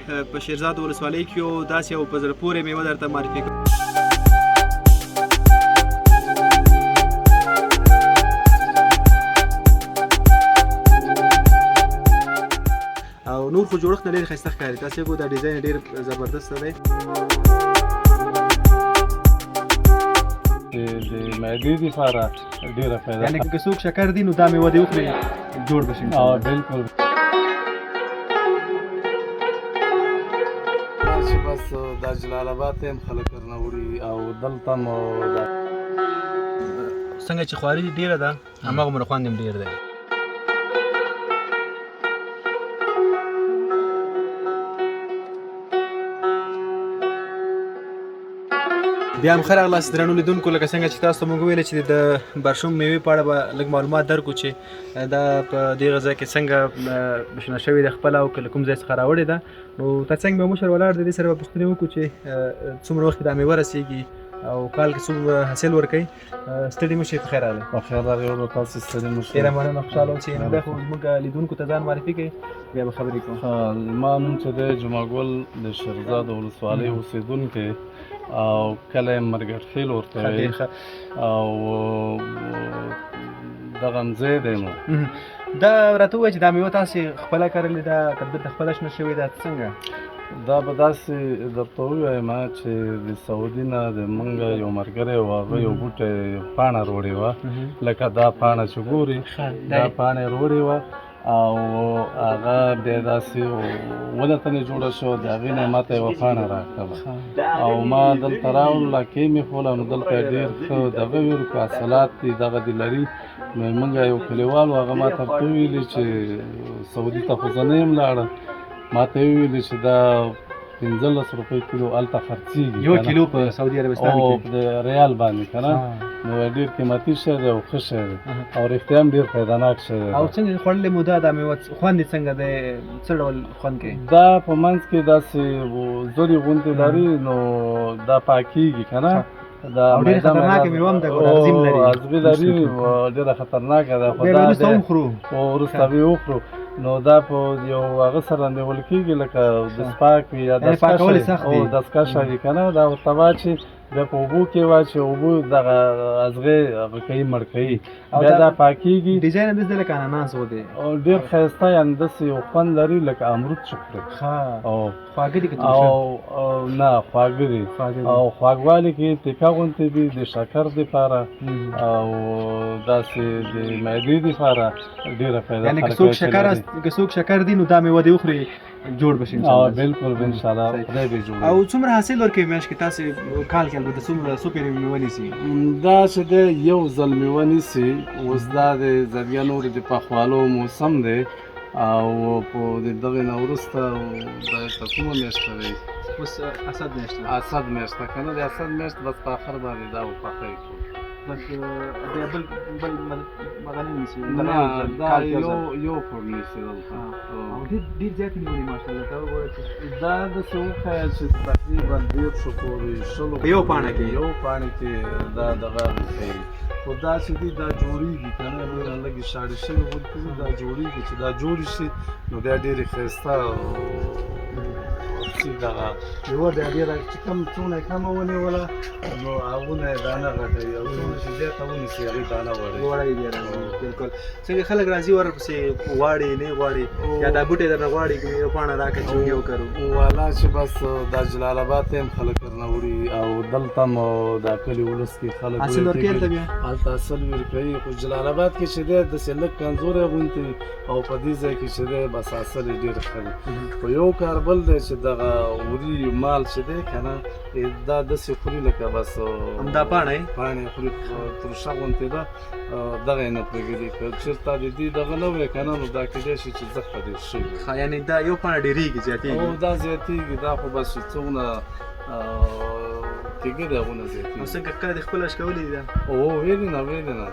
په شیرزاد ولسوالۍ کې یو داسې یو په زړه پورې میوه درته معرفي کوم. او نور خو جوړښت نه ډېر ښایسته ښکاري. تاسې وګورئ، دا ډیزاین ډېر زبردست دی. د معدې لپاره ډېره فایده. یعنې که څوک شکر دي نو دا میوه دې وخوري، جوړ به شي. او بالکل چې بس دا جلال آباد ته هم خلک ورنه وړي او دلته مو دا څنګه چې خواري ډېره ده، هماغومره خوند هم ډېر دی. بیا هم ښه راغلاست درنو لیدونکو. لکه څنګه چې تاسو ته موږ وویل چې د برشوم میوې په اړه به لږ معلومات درکړو چې دا په دې ځای کې څنګه شنه شوې ده خپله او که له کوم ځای څخه راوړې ده. نو ترڅنګ به مشر ولاړ دی، دې سره به پوښتنې وکړو چې څومره وخت کې دا میوه رسېږي او کال کې څومره حاصل ورکوي. ستړي مه شئ، په خیر راغلئ. په خیر راغلئ ورور، تاسو ستړي مه شئ. ډېره مننه، خوشحاله اوسئ. نو بیا خو زموږ لیدونکو ته ځان معرفي کوي، بیا به خبرې کوو. زما نوم چې دی جمعه ګل، د شیرزاد ولسوالۍ اوسېدونکی او کلی مرګټ خېل ورته وایي او دغه ځای دی. نو دا راته ووایه چې دا میوه تاسې خپله کرلې ده که دلته خپله شنه شوې ده، څنګه؟ دا به داسې درته ووایم چې د سعودي نه د مونږ یو ملګری و، هغه یو بوټی پاڼه راوړې وه، لکه دا پاڼه چې ګوري، دا پاڼه یې راوړې وه او هغه بیا داسې ونه تنې جوړه شو. د هغې نه ما ته یوه پاڼه راکړله او ما دلته راوړله، کې مې خوله. نو دلته ډېر ښه دغه وي، حاصلات دي، دغه دي لري. نو موږ یو کلیوال و، هغه ما ته ورته وویلي چې سعودي ته خو زه نه یم لاړم، ما ته یې وویلي چې دا 15 روپۍ کیلو هلته خرڅېږي، یو کیلو په سعودي عربستان کې د ریال باندې که نه. نو ډېر قیمتي شی دی او ښه شی دی او رښتیا هم ډېر فایدهناک شی دی. او څنګه خوړلې مو ده دا میوه؟ خوند یې څنګه دی، څه ډول خوند کوي؟ دا په منځ کې داسې زرې غوندې لري، نو دا پاکېږي که نه. دا ډېره خطرناکه میوه هم ده، ګوره ازیم لري، ازبي لري، ډېره خطرناکه ده. خو دا وروسته هم خورو، وروسته به یې وخورو. نو دا په یو هغه سره نیول کېږي لکه دستپاک وي یا دستکشه وي که نه، دا ورته واچي، بیا په اوبو کې واچي، اوبو دغه ازغې هغه کوي، مړ کوي، بیا دا پاکېږي. ډیزاین هم داسې لکه اناناس غوندې او ډېر ښایسته، یعنې داسې یو خوند لري لکه امرود چې خورې. او خواږه دي که ترشه؟ او نه، خواږه دي. او خواږوالي کې تیکه غوندې دي، د شکر دپاره او داسې د معدې دپاره ډېره فایده. یعنې که څوک شکر دي نو دا میوه دې وخوري، جوړ به شي. او بالکل ان شاء الله خدای به جوړ. او څومره حاصل ورکوي میاشت کې تاسې، کال کې البته څومره، څو پېرې میوه نیسي؟ دا چې دی یو ځل میوه نیسي. اوس دا د ذریعه نور د پخوالو موسم دی او په د دغې نه وروسته دا ته کومه میاشت دی؟ اوس اسد میاشت ده. اسد میاشت ده که نه، د اسد میاشت بس په اخر باندې دا وپخوي. بس بیا بل بل مغنی نیسي؟ نه، دا یو پور نیسي دلته. او ډېر ډېر زیات نیولي، ماشاءالله. ته وګوره چې دا داسې وښیه چې تقریبا 30 پورې، 20 په یو پاڼه کې، یو پاڼه کې دا دغه ښیي. خو دا چې دي دا جوړېږي که نه، ډېره لږې شاړې شوې غوندې دي، دا جوړېږي. چې دا جوړې شي نو بیا ډېرې ښایسته چې دغه میوه بیا ډېره چې کم څونه یې کمه ونیوله نو هغونه یې دانه غټوي، او څونه چې زیاته ونیسي هغې دانه وړوي. وړوي بیا راځي. بالکل. څنګه خلک راځي ورپسې، غواړي نه غواړي، یا دا بوټی درنه غواړي که یو پاڼه راکړه چې یو کرو؟ والا چې بس دا جلال آباد ته هم خلک ورنه وړي او دلته هم دا کلي ولس کې خلک حاصل ورکوي. هلته بیا هلته حاصل ورکوي، خو جلال آباد کې چې دی داسې لږ کمزوری غوندې، او په دې ځای کې چې دی بس حاصل یې ډېر ښه دی. خو یو کار بل دی چې دغه وري مال چې دی که نه، دا داسې خوري لکه بس همدا پاڼه پاڼې خوري، ترشه غوندې ده، دغه یې نه پرېږدي. که چېرته د دې دغه نه وی که نه، نو دا کېدای شي چې زښته ډېر شوي. ښه، یعنې دا یو پاڼه ډېرېږي، زیاتېږي؟ او دا زیاتېږي. دا خو بس چې څومره کېږي د هغو نه زیاتېږي. او څنګه کله دې خپله شکولې دي دا؟ او ویلې نه، ویلې نه.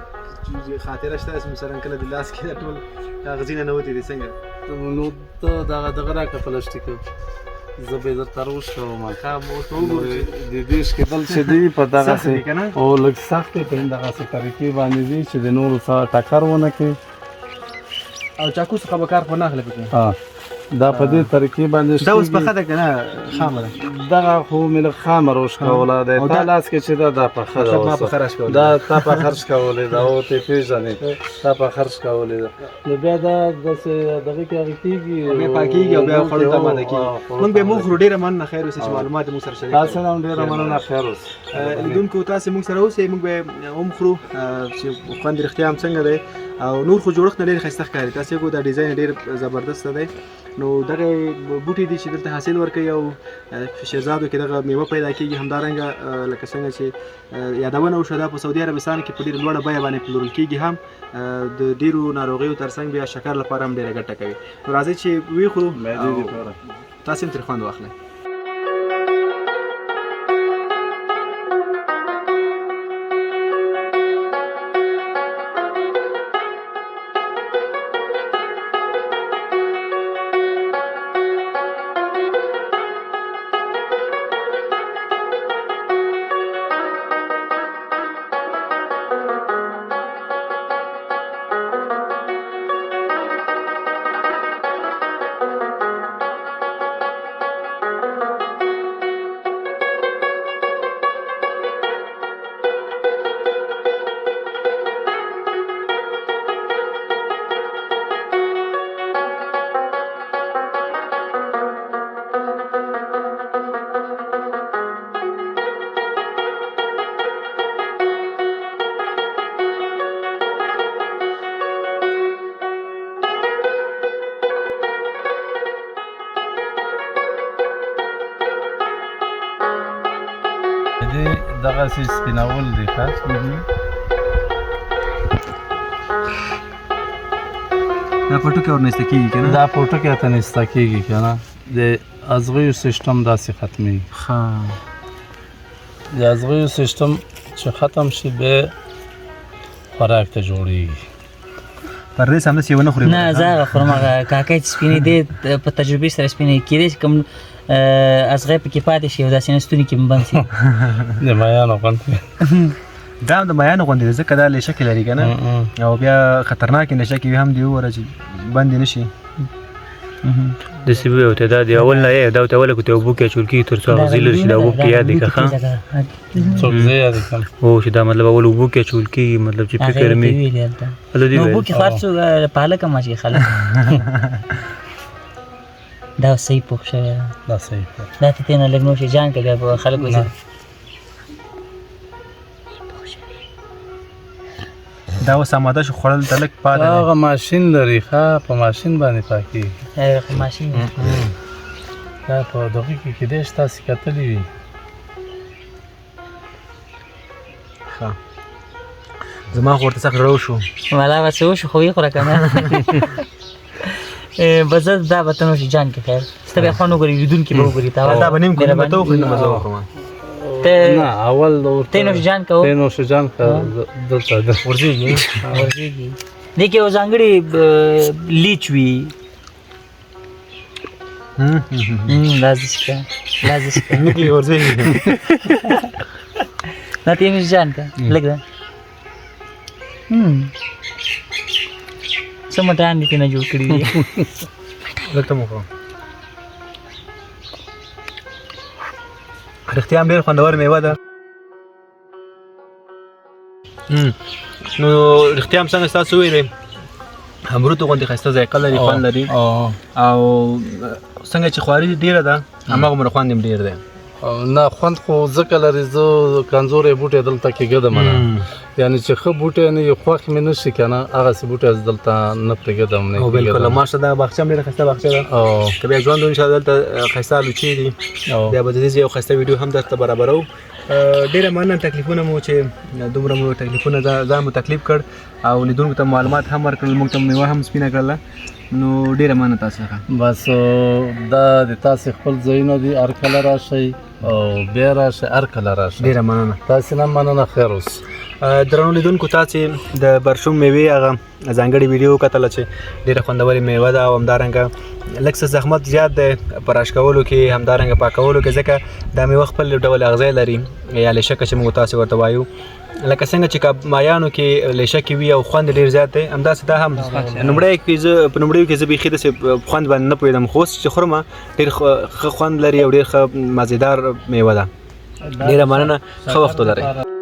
خاطره شته مثلا کله د لاس کې دا ټول کاغذونه نه وتي دي، څنګه؟ نو ته دغه دغه راکړه پلاستیک، زه به یې درته راوشکوم. ښه، ورته وګورو چې د دې شکېدل چې دي په دغسې او لږ سخت دی، په دغسې طریقې باندې دي چې د نورو سره ټکر ونه کړي. او چاکو څخه به کار خو نه اخلې پکې؟ ها. دا په دې طریقې باندې دا اوس پخه ده که نه خامه ده؟ دغه خو مې لږ خامه روشکوله دی، تا لاس کې چې ده دا پخه ده. ما پخه راشکولې دا تا پخه رشکولې ده، او ته پېژنې تا پخه رشکولې ده. نو بیا دا داسې دغه کې هغه کېږي، بیا پاکېږي او بیا خوړو ته اماده کېږي. موږ به موږ خورو. ډېره مننه، خیر اوسې چې معلومات مو سره شریک. تاسو هم ډېره مننه، خیر اوسې. لیدونکو تاسې موږ سره اوسئ، موږ به هم خورو چې خوند رښتیا هم څنګه دی. او نور خو جوړښت نه ډېر ښایسته ښکاري، تاسې وګورئ دا ډیزاین ډېر زبردست دی. نو دغه بوټي دي چې دلته حاصل ورکوي او شیرزادو کې دغه میوه پیدا کیږي. همدارنګه لکه څنګه چې یادونه وشوه، دا په سعودي عربستان کې په ډېره لوړه بیه باندې پلورل کیږي هم، د ډېرو ناروغیو ترڅنګ بیا شکر لپاره هم ډېره ګټه کوي. نو راځئ چې ویې خورو، تاسې هم ترې خوند واخلئ. دغسې سپینول دي. ښه دا پټوکی ورنیسته کېږي که نه؟ دا پوټکی ته نسته کېږي که نه، د ازغیو سیستم داسې ختمېږي. ښه، د ازغیو سیستم چې ختم شي بیا خوراک ته جوړېږي. پردېس همداسې ونه خوري. نه، زه هغه خورم، هغه کاکۍ چې سپینې دی په تجربې سره سپینې کېدای شي، کوم ازغی پکې پاتې شي او داسې نه ستوني کې به بند شي. د میانو غوندې. دا هم د میانو غوندې دی، ځکه دا لیشکې لري که نه، او بیا خطرناکې لیشکې وي هم دی، وګوره چې بندې نه شي. داسې وي او ته دا د اول نه یې دا ته اوله کوته اوبو کې اچول کېږي تر څو هغه زیلر شي، دا اوبو کې یاد دی که ښه څوک زه یاد کړم. هو چې دا مطلب اول اوبو کې اچول کېږي، مطلب چې فکر مې هلته دې نو اوبو کې خو هر څوک پالک هم اچوي خلک. دا صحیح پوخ شوی دی. دا صحیح پوخ. دا ته ترې نه لږ نور شي جان که بیا به خلک وځي. دا اوس آماده شو خوړل ته لږ پاتې دی. هغه ماشین لري، ښه په ماشین باندې پاکېږي. هغه ماشین دا په دغه کې کېدای شي تاسې کتلي وي. ښه، زما خو ورته سخت زړه وشو. والا به څه وشو، خو یې خوره که نه. بس دا به ته نوش جان کې خیر، ته بیا خوند وګورې، لیدونکي به وګوري. دا به نیم کړو، نیم به ته وخورې، نیم به زه وخورم. نه، اول ته نوش جان کوه. ته نوش جان که دلته ده. ورځېږي. ورځېږي. دې کې یو ځانګړی لیچ وي. لازم شته، لازم شته. نکلي ورځېږي. نه، ته نوش جان که لږ ده. څه مټان دې ترې نه جوړ کړي دي. دلته مو خورم. رښتیا هم ډېر خوندور میوه ده. نو رښتیا هم څنګه ستاسو ویلې، امروتو غوندې ښایسته ذایقه لري، خوند لري، او څنګه چې خواري ډېره ده هماغومره خوند یې هم ډېر دی. نه، خوند خو ځکه لري، زه کنځوری بوټی دلته کې ږدم نه، یعنې چې ښه بوټی نه وي خوښ مې نه شي که نه، هغسې بوټی زه دلته نه پرېږدم، نه او بالکل. ما شه دا باغچه هم ډېره ښایسته باغچه ده، که بیا ژوند وي انشاءالله دلته ښایسته الوچې دي، بیا به د دې ځای یو ښایسته ویډیو هم درته برابروو. ډېره مننه، تکلیفونه مو چې دومره مو تکلیفونه ځان مو تکلیف کړ او لیدونکو ته معلومات هم ورکړل، موږ ته مېوه هم سپینه کړله، نو ډېره مننه تاسو څخه. بس دا د تاسې خپل ځایونه دي، هر کله راشئ او بیا راشئ، هر کله راشئ. ډېره مننه. تاسې نه مننه، خیر اوسئ. درنو لیدونکو، تاسې د برشوم میوې هغه ځانګړې ویډیو وکتله چې ډېره خوندورې میوه ده، او همدارنګه لږ څه زحمت زیات دی په راشکولو کې، همدارنګه پاکولو کې، ځکه دا میوه خپل یو ډول اغزی لري یا لیشکه چې موږ تاسې ورته وایو. لکه څنګه چې کب مایانو کې لیشکې وي او خوند یې ډېر زیات دی، همداسې دا هم لومړی کې زه په لومړیو کې زه بیخي داسې خوند باندې نه پوهېدم، خو اوس چې خورم ډېر ښه خوند لري او ډېر ښه مزیدار میوه ده. ډېره مننه، ښه وخت ولرئ.